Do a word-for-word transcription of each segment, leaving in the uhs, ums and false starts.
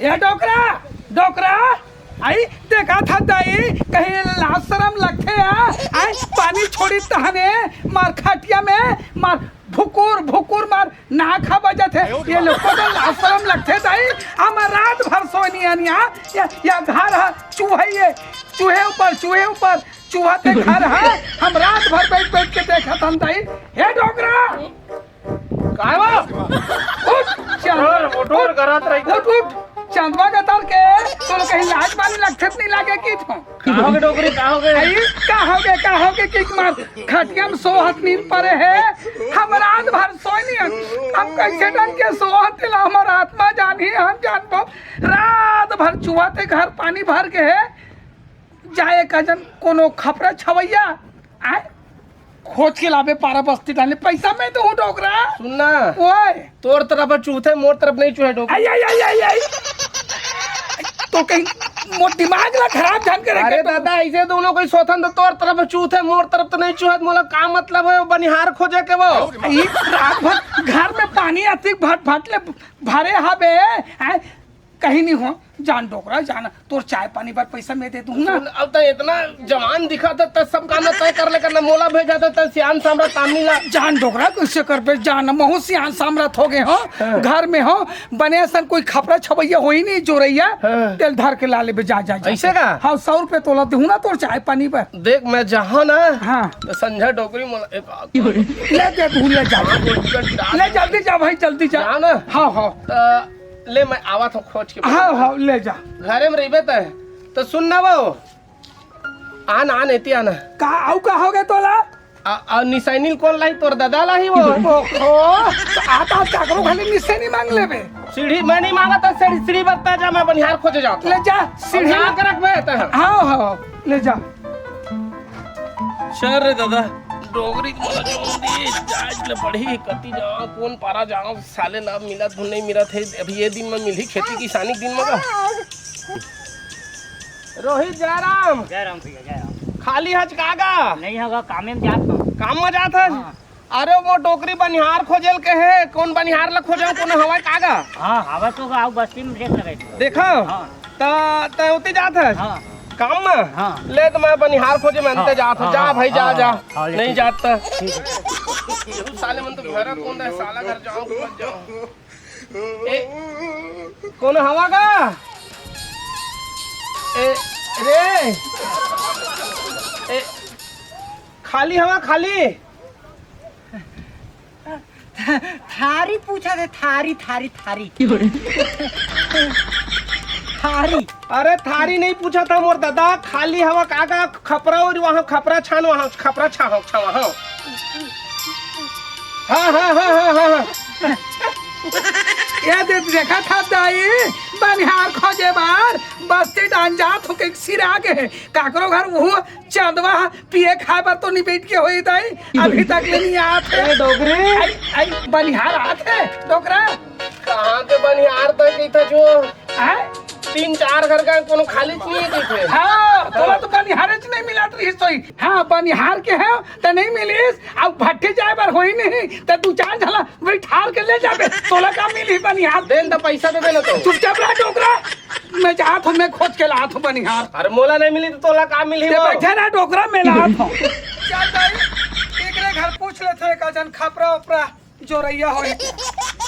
ए डोकरा, डोकरा, आई देखा था दाई, कहीं लाज शरम लगथे या? आई पानी छोड़ी तहने मार खटिया में, मार भुकुर भुकुर मार नाक हा बजत हे। ये लोग को तो लाज शरम लगथे दाई। हम रात भर सोए नहीं आनिया, या, या घर हा चूहे, ये चूहे ऊपर, चूहे ऊपर, चूहा ते घर हा। हम रात भर बैठ बैठ के देखत हन दाई। हे डोकरा, काय बा? उठ, चांद-, अरे, मोटोर उठ, करत रही। उठ, उठ। चंदवा गतर के, तोला कहीं लाज पानी लगथे त नहीं लागे कि थो? का होगे डोकरी, का होगे? आई, का होगे, का होगे कि मार खटिया में सोहत नींद परे हे। हम रात भर सोए नहीं हन। हम कैसे ढंग के सोहत ला हमर आत्मा जानी, हम जानबो। रात भर चुहाते घर पानी भर के हे। जाए का जन कोनो खपरा छवैया, आए, खोज के लाबे पारा बस्ती डाले, पैसा मैं दूँ डोकरा। सुन ना, ओए। तोर तरफ चूथे, मोर तरफ नहीं चूहे डोकरी। आई, आई, आई, आई, आई। तो कहीं मोर दिमाग ला खराब जान के रखे अरे तो। दादा, ऐसे दोनों कोई सोथन तो तोर तरफ चूथे, मोर तरफ तो नहीं चूहत, मोला का मतलब है वो बनिहार खोजे के वो? ई रात भर घर में पानी आती भट भट ले भरे हबे, हैं? कहीं नहीं हो, जान डोकरा, जान, तोर चाय पानी बर पैसा मैं दे दूँ ना। सुन, अब तो इतना जवान दिखा था, तब सब काम तय कर ले करना, मोला भेजा था, तब सियान सामरा तामनी ला। जान डोकरा, कैसे कर बे, जान, महू सियान सामरा हो गए हो, हाँ। घर में हो, बने असन कोई खपरा छवैया होई नहीं, जोरैया, हाँ। तेल धर के ला लेबे, जा, जा, जा। ऐसे का? हाँ, सौ रुपये तोला दूँ ना, तोर चाय पानी बर। देख, मैं जहाँ ना, हाँ। तो संझा डोकरी मोला, एक ले दे, तू ले जा। हाँ, वो टिकट डाल ले, जल्दी जा भाई, जल्दी जा। जा ना। हाँ, हाँ। तो ले, मैं आवत हूँ खोज के। हाँ, हाँ, ले जा। घरे में रहिबे तय। तो सुन ना वो, आन, आन, एती आना। का, आऊ का हो गए तोला? आ, आ, निसैनी कोन लाही? तोर दादा लाही वो। ओहो, तो आता काकरो खाली निसैनी मांग लेबे। सीढ़ी मैं नहीं मांगा तो सीढ़ी, सीढ़ी बत्ता जा, मैं बनिहार खोजे जाता। ले जा, अब सीढ़ी ला के रखबे तो। हाँ, हाँ, ले जा। चल रे दादा, डोकरी के मोला जोन दी, जांच ले पड़ही, कति जाओ, कोन पारा जाओ, साले ना मिलत, नहीं मिलत हे। अभी ये दिन में मिलही, खेती किसानी के दिन में का। रोहित, जयराम। जयराम भैया, जयराम। खाली हच का गा? नहीं होगा, कामे में जात हूँ। काम में जात हच? हाँ। अरे, वो डोकरी बनिहार खोजेल के हे, कोन बनिहार ला खोजे, कोन हवय का गा? हाँ, हवा तो गा, आऊ बस्ती में देख लगे। देखो। हाँ। त, त उती जात हस? हाँ। काम में? हाँ। ले त मैं बनिहार खोजे में अंते हाँ, जात हूँ। हाँ, जा हाँ, भाई, जा, हाँ, जा। हाँ, हाँ, ले नहीं ठीक। जात त। ठीक है। ये साले मन तो घर कौन है, साला घर जाओ कि मत जाओ। ए, कौन हवा का? ए, रे। ए, खाली हवा, खाली। थारी पूछा थे, थारी, थारी, थारी। थारी। अरे थारी नहीं पूछा था मोर दादा, खाली हवा का का खपरा और वहाँ खपरा छान, वहाँ खपरा छा, छा, वहाँ। हाँ, हाँ, हाँ, हाँ, हाँ, हाँ। ये दे, देखा था दाई, बनिहार खोजे बार, बस्ती डान जात हो के सिरा के, काकरो घर वो चंदवा पिए खाए बर तो नहीं बैठ के होई दाई, अभी तक ले नहीं आत हे। ए, डोकरी। आई, आई, बनिहार आत हे, डोकरा। कहाँ के बनिहार तक इतना जो? हैं? तीन चार घर का कोनो खाली चाहिए दिखे। हाँ, तोला तो बनिहार च नहीं मिला रही सोई। हाँ, बनिहार के है, त नहीं मिलिस, अब भट्ठे जाए बर होई नहीं, त दू चार झला वही ठार के ले जाबे, तोला का मिली बनिहार? देन त पैसा दे देना तो। चुपचाप रह डोकरा, मैं जात हूँ, मैं खोज के लात हूँ बनिहार। अरे मोला नहीं मिली तो तोला का मिली ते वो? बैठे ना डोकरा, मैं लात हूँ। चल भाई, एकरे घर पूछ लेथे, एक जन खपरा उपरा जोरैया होई।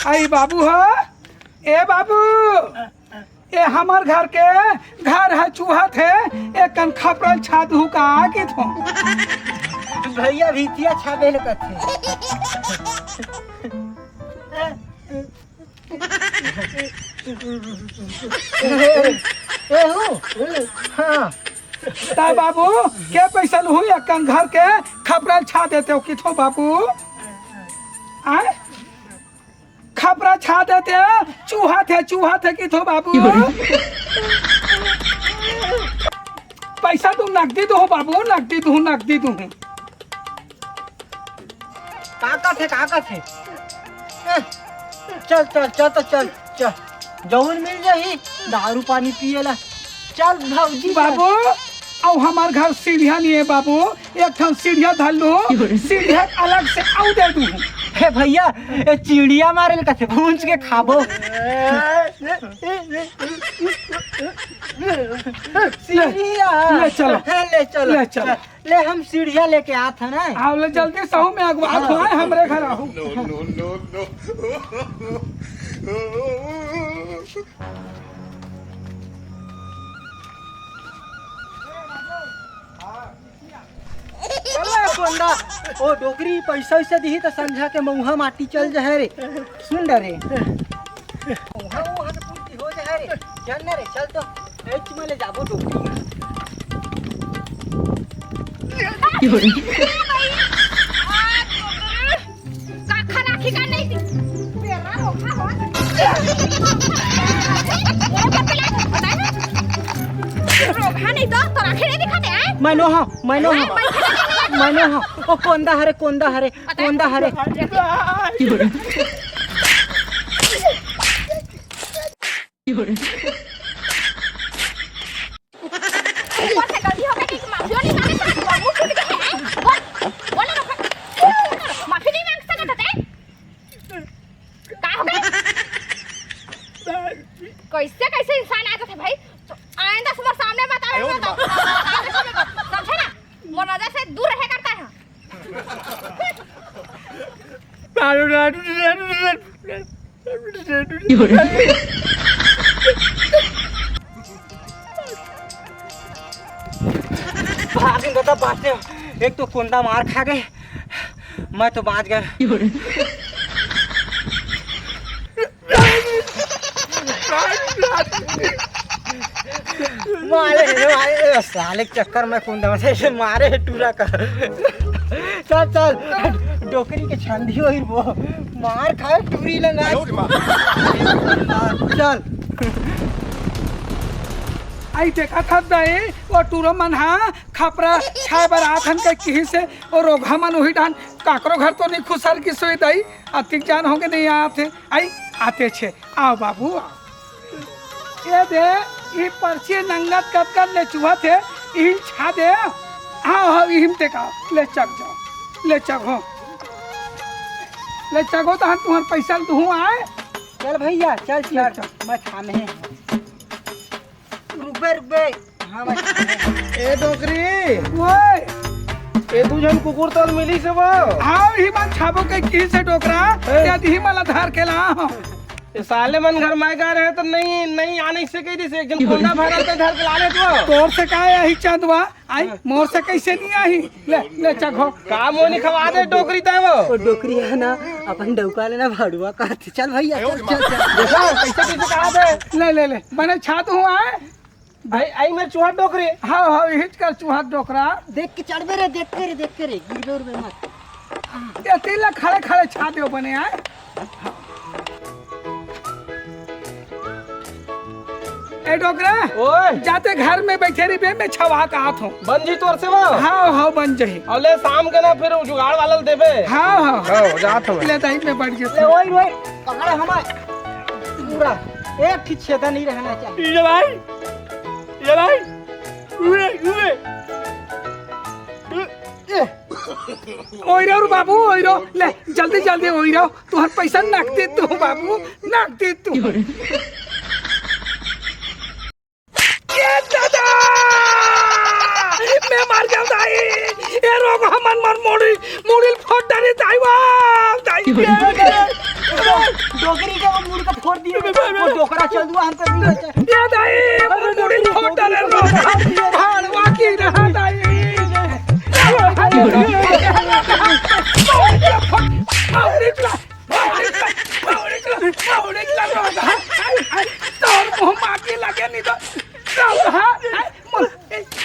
आई बाबू हो, ए बाबू, ए हमर घर के घर है चूहत है, एक कन खपरल छाद हु का आगे थो। भैया भीतिया छाबे न कथे। ए, ए, हु? हाँ। ता बाबू, के पैसा लुहू एक कन घर के खपरा छा देते हो किथो बाबू? आय? खपरा छा देते हो, चूहा थे, चूहा थे किथो बाबू? पैसा तू नकदी दो बाबू, नकदी दो, नकदी दो। का कथे, का कथे? ए, चल, चल, चल, तो चल, चल। जौन मिल जाही, दारू पानी पिए ला। चल, भौजी, चल। बाबू, अब हमार घर सीढ़िया नहीं है बाबू, एक ठन सीढ़िया धर लो, सीढ़िया अलग से आऊ दे दू। हे भैया, ए चिड़िया मारे ल कथे, भूंज के खाबो। ए, सीढ़िया। ले चलो। हाँ, ले चलो। ले चलो। ले, हम सीढ़िया लेके आत हन ना। आओ, ले जल्दी सहू में अगवा हाँ। होए हमरे घर आहू। No, no, no, no। चल ना, कोंदा, ओ डोकरी पैसा वैसा दिही त संझा के मउहा माटी चल जाए रे। सुन डरे। मउहा, मउहा के पूर्ति हो जाए रे। चल ना रे, चल तो। ए, चुमा ले जाबो डोकरी। काखा राखी का नहीं थी। तेरा रोखा हो। ये बतला, पता है? रोखा नहीं तो, तो राखी नहीं दिखाते हैं? मनो हो, मनो हो। मनो हो। ओ कोंदा हरे, कोंदा हरे, कोंदा हरे। ऊपर से गलती हो गई कि माफियो नहीं मांगे, तो मुंह फूट गए हैं। बोल, बोल ना, माफी नहीं मांग सकत हते? का हो गए? कैसे, कैसे इंसान आ जाते भाई? आइंदा से मोर सामने मत आवे, मत आवे। समझे ना? मोर नजर से दूर रहे करता है। भाग इन दादा, बाँचे। एक तो कोंदा मार खा गए, मैं तो बाँच गए। मारे, मारे, साले के चक्कर में कोंदा से मारे है टूरा का। चल, चल, डोकरी के छांदी होई वो। मार खाए टूरी लंगा। चल। आई देखा था दाई, वो टूरा मन हा खपरा छाए बर आथन के किही से, वो रोगहा मन उही डान काकरो घर तो नहीं खुसर की सोई दाई, अतिक जान होंगे नहीं आते। आई आते छे, आओ बाबू, आओ। ये दे, ई पर्ची नंगत कतकन ले चुहत हे, इहिन छा दे। हाँ, हाँ, इहिन ते का, ले चक जाओ, ले चक हो, ले चक हो, तहन तुहर पैसा ल दुहूँ आए। चल भैया, चल, ले चल, चल। मैं थामे हे। रुकबे, रुकबे। हाँ भाई। ए डोकरी। ओए। ए दू झन कुकुर तोर मिली से वो। हाँ, ही मन छाबो के की से डोकरा, ए। या ही मन आधार के ला। ए साले मन घर माय गा रहे तो नहीं, नहीं आने से कह दिस, एक झन कोंदा भरा तो धर के ला ले तू। तोर से का है यही चंदवा? आई, मोर से कैसे नहीं आई? ले, ले चघो। का मोनी खवा दे डोकरी तय वो? वो डोकरी है ना, अपन डौका लेना भाड़ुआ कहते। चल भैया, चल, चल, चल। देखो, कैसे, कैसे कहा दे? ले, ले, ले। बने छात हूँ आए। आई, आई मेरे चुहा डोकरी। हाँ, हाँ, हिच कर चुहा डोकरा। देख के चढ़बे रे, देख के रे, देख के रे, गिरबे उरबे मत। ये तीन ला खड़े खड़े छा देव बने आए। ए डोकरा, ओए। जाते घर में बैठे रहिबे, मैं छवा का हाथ हूँ। बन जी तोर से वो? हाँ, हाँ, बन जही। और ले शाम के ना फिर जुगाड़ वाला ल देबे। हाँ, हाँ। हाँ, जात हूँ मैं। ले दाई में बैठ ले गया। ओए, ओए, पकड़ हमार। पूरा एक ठीक छेदा नहीं रहना चाहिए। ये भाई, ये भाई, उए, उए। ए। ओइरो रे बाबू, ओइरो, ले, जल्दी, जल्दी ओइरो, तुहर पैसा नकदी तू बाबू, नकदी तू। ए दादा! मैं मर जाऊं दाई, ए रोगहा मन मोर मुड़ी, मुड़ी ल फोड़ डारे दाई वा, दाई। डोकरी के वो मुड़ के फोड़ दिए, वो डोकरा चल दुआ हम पे नहीं बचा। ए दाई, मोर मुड़ी ल फोड़ डारे रोगहा, भाड़वा की रहा दाई। तोर मुंह माटी लगे नहीं तो।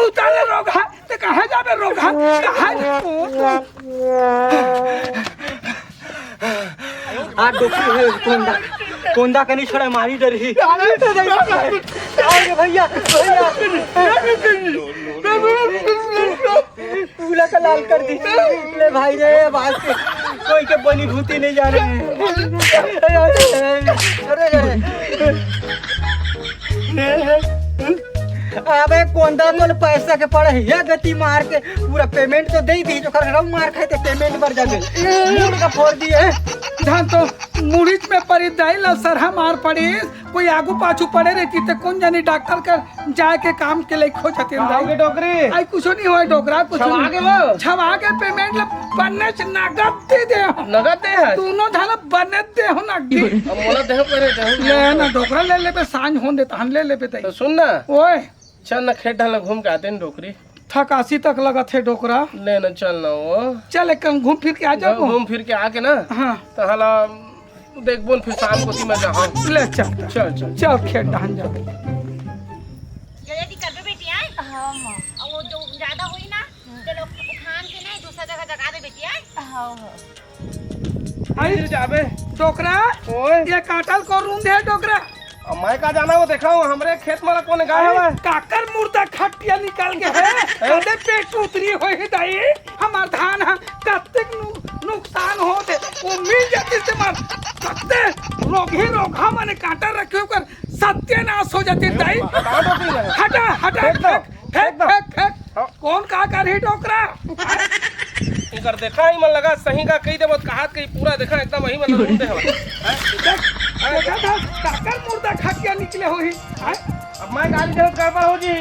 उतारे रोगहा, ते कहाँ जाबे रोगहा? कहाँ? आ डोकरी है कोंदा, कोंदा कनी छड़ा मारी डरही। अरे भैया, भैया। पूरा का लाल कर दी। ले भाई रे, अब आज के कोई के बनी भूती नहीं जा रहे हैं। अरे, अरे, अरे। अबे कोंदा, तोला पैसा के पड़े हे, या गति मार के पूरा payment तो दे दी, जो कर रऊ मार खाए ते payment बर जाबे। मुड़ का फोड़ दिए। धान तो मुड़ीच में पड़ी दाई ला सरहा मार पड़ी, कोई आगू पाछू पड़े रहती ते कौन जानी डॉक्टर कर जाए के काम के लिए खो जाते हैं दाई। डोकरी। आई कुछ नहीं हुआ डोकरा, कुछ छवा नहीं। के वो? छवा के payment ला बन्ने च नगद दे दे। नगद दे है? दोनों धान बन्ने दे हो नगदी। अब मोला देहो करे, देहो। ले ना डोकरा ले लेबे, सांझ होन देता हन, ले लेबे दाई। तो सुन ना। ओए। चल ना, खेत ढाला घूम के आते हैं डोकरी। थकासी तक लगत हे डोकरा। ले ना, चल ना वो। चल, एक कन घूम फिर के आ जाओ। घूम फिर के आके ना, हाँ। तो हाला देखबो न, फिर शाम को मैं जाऊँ। ले चल। चल, चल। चल, खेत डहन जा। जल्दी करबे बेटी, आए? हाँ, हाँ। और वो जो ज्यादा हुई ना, चलो उठान के नहीं, दूसरा जगह जगा दे बेटी, आए? हाँ, हाँ। आई रे जाबे। डोकरा, ओए। ये काटल को रूंध हे डोकरा। अब मैं का जाना, वो देखा हूँ, हमरे खेत में कोन गाय अरे, हवा। काकर मुर्दा खटिया निकाल के है, हैं? कदे पेट उतरी होही दाई, हमार धान ह कतेक नु-, नुकसान होत हे, वो मिल जाती से मार, कते रोगही रोगहा मने कांटा रखे ओकर सत्यानाश हो जाती दाई। हटा दो, ठीक है। हटा, हटा, फेंक दो, फेंक, फेंक दो। फेंक, फेंक। हाँ। कौन का करही डोकरा? इकर देखा ही मन लगा, सही का कही देबो, कहात कही पूरा देखा, एकदम वही मतलब रूंध हे। देख, देखा था, काकर मुर्दा खटिया निकले होही, हैं? अब मैं गाली देबो, गड़बड़ हो जी।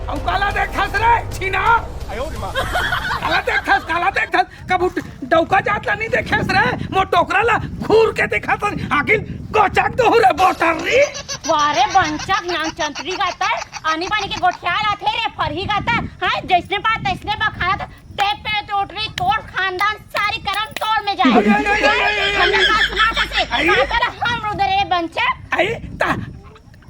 अब काला देखथस रे, छीना। काला देखथस, काला देखथस। कभू डौका जात ला नहीं देखेस रे, मोर डोकरा ला घूर के देखत हस, आखिर गोचक दो रे बोटर री। वाह रे बंचक नाम चंत्री गातर, आनी बानी के गोठियाल आथे रे फरही गातर, हाँ, जैसने पात तैसने बखात, ते पे टोटरी तोर खानदान सारी करम तोर में जाए। अरे, अरे, अरे, अरे, अरे, हमने अरे। बात सुना था से, अरे। गातर हम रुदे रे बंचक। आई, ता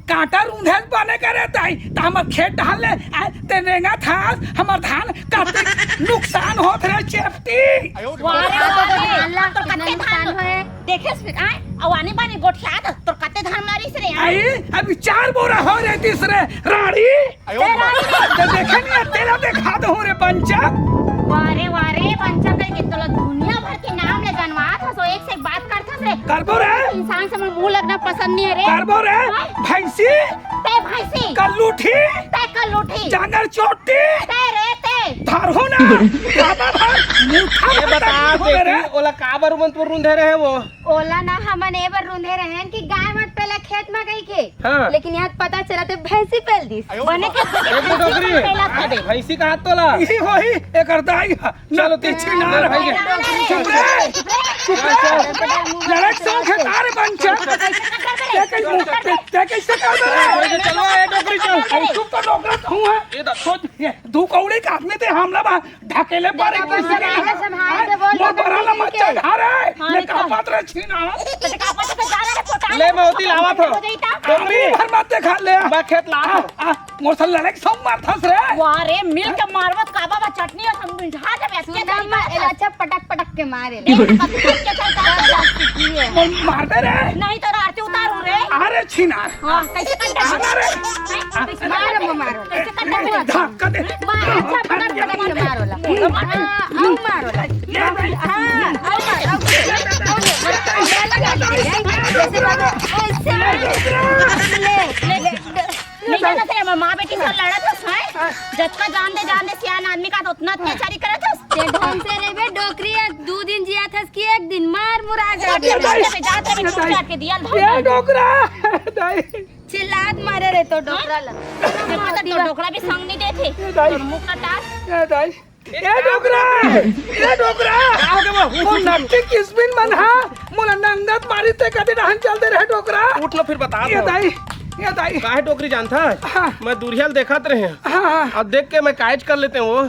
कांटा रूंधे बने करे ताई, त हमर खेत ढाल ले, आय, ते रेंगा थास, हमर धान कतेक नुकसान होत रे चेपटी। वाह रे, वाह रे, धान ला तोर कितना कते नुकसान धान होए। देखेस फिर, आय, अउ आनी बानी गोठियात, तोर कते धान मारिस रे, आय। आई, अभी चार बोरा हो रे तीसरे, राड़ी। ते राड़ी। ते देखे नहीं, तेला देखा दो रे बंचा। वाह रे, वाह रे, बंचा कह के तोला दुनिया भर के नाम ले जानवात हस, एक से एक बात करत हस रे। करबो रे। इंसान से मुंह लगना पसंद नहीं है रे। करबो रे। हाँ? भैंसी। ते भैंसी। कल्लूठी। ते कल्लूठी। जांगर चोटी। ते रे ते। धरहू ना। बाबा भाई, मुठा ये भर बता, धरहू ना रे। बेटी, ओला काबर मन तो रूंधे रहे वो? ओला ना हमन ए बर रूंधे रहेन कि गाय मत पहले खेत में गई के। हाँ। लेकिन यहाँ पता चला ते भैंसी पेल दिस। बने के एक मिनट डोकरी। पेला था दे। भैंसी का हाथ तोला। इही होही, एकर दाई ह। चलो, नत्ती छीना रहा है। चुप रे, चुप रे। लड़क सौंखे तारे बंचर। ते कहीं, ते, ते कैसे कर दे रहा है? चलो, ए डोकरी चल। अरे, चुप तो डोकरा तो हूँ, हाँ। ये दा- सोच, ये दू कौड़ी का आदमी ते हमला बा, ढकेले बारे देखो, किसी के बड़ा हाँ? संभाल के बोल, मोर बड़ा ला मत चढ़ा रे। हाँ, मैं का देखो। बात रे छीना। तो का पता तो जा रहा है, पोटा ले, मैं होती लावा था। हो जाई ता। डोकरी। अरे, भर मत देखा ले। मैं खेत ला आ, था। आ, मोर से लड़ाई के सौंग मारथस रे। वाह रे, मिल के मारवत का बाबा चटनी और हम मिठा जब ऐसे सुन ना, तरीका मैं से। एला अच्छा पटक पटक के मारे ले। देख, पटक के चल, चल, चल, चल। मोर मार दे रे। नहीं तो आरती उतारू रे। अरे छीना। हाँ, कैसे कंटा अरे। कैसे मार, कंटा? मार, मार। कैसे कंटा? धक्का दे। मार, अच्छा पटक पटक के मारो ला। हाँ, अब मारो ला। ले भाई। हाँ, अब मार, अब मार। ऐसे मारो। ऐसे। ले, ले, ले। नहीं जाना तेरे माँ बेटी से लड़त हस, हैं? जतका जान दे, जान दे, सियान आदमी का तो उतना अत्याचारी करत हस। ते ढंग से रहिबे, डोकरी, एक दू दिन जिया थस कि एक दिन मार मुरा जाबे। जाते भी, जाते भी छूट छाट के दिया, ए डोकरा, दाई। चिल्लात मारे रे तो डोकरा ला। देखो तो, तो डोकरा भी संग नहीं देथे। ए दाई। तोर मुंह कटा। ए दाई। ए डोकरा! ए डोकरा! का हो गया बाबू? वो नट्टी किस्मिन मन हा, मोला नंगत मारी ते कदे डहन चल दे रहे डोकरा। उठ ना फिर बता ये दो। दाई, ये दाई। काहे डोकरी जानता? हाँ। मैं दूरिया ले देखत रहे। हाँ, हाँ। अब देख के मैं कायज कर लेते हैं वो।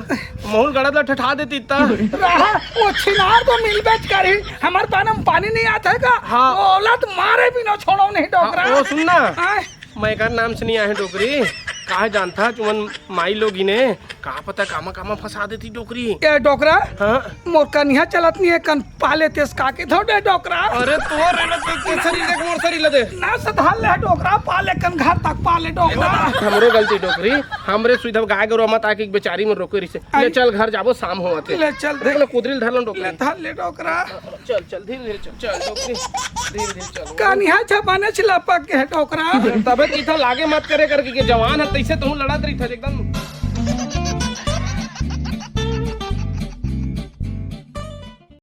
महूल गड़त ला ठठा देती इतना। रहा, वो छिनार तो मिल बेच कर ही, हमार पाना में पानी नहीं आता है का? हाँ। वो औलाद मारे बिना छोड़ो नहीं डोकरा। हाँ, वो सुन ना। हाँ। मैं एकर नाम से नहीं आए हैं डोकरी। काहे जानता, तुमन माई लोग ही ने का पता कामा कामा फंसा देती डोकरी। ए डोकरा, हाँ? मोर कनिहा चलत नहीं है, कन पाले तेस का के धो दे डोकरा। अरे तोर रे, ते, ते सरी देख, मोर सरी ल दे। ना सधाल ले डोकरा, पाले कन घर तक पाले डोकरा। हमरो गलती डोकरी, हमरे सुविधा गाय गरु मत आके बेचारी मन रोके रिसे। ले आई। चल घर जाबो, शाम होवत हे। ले चल। देख ले कुदरी ल धर लो डोकरी। ले धर ले डोकरा। चल चल धीरे धीरे चल, चल डोकरी, धीरे धीरे चल। कनिहा छपाने छिला पक के डोकरा। तबे तो इथा लागे मत करे करके के जवान है, तैसे तहूँ लड़त रही था एकदम।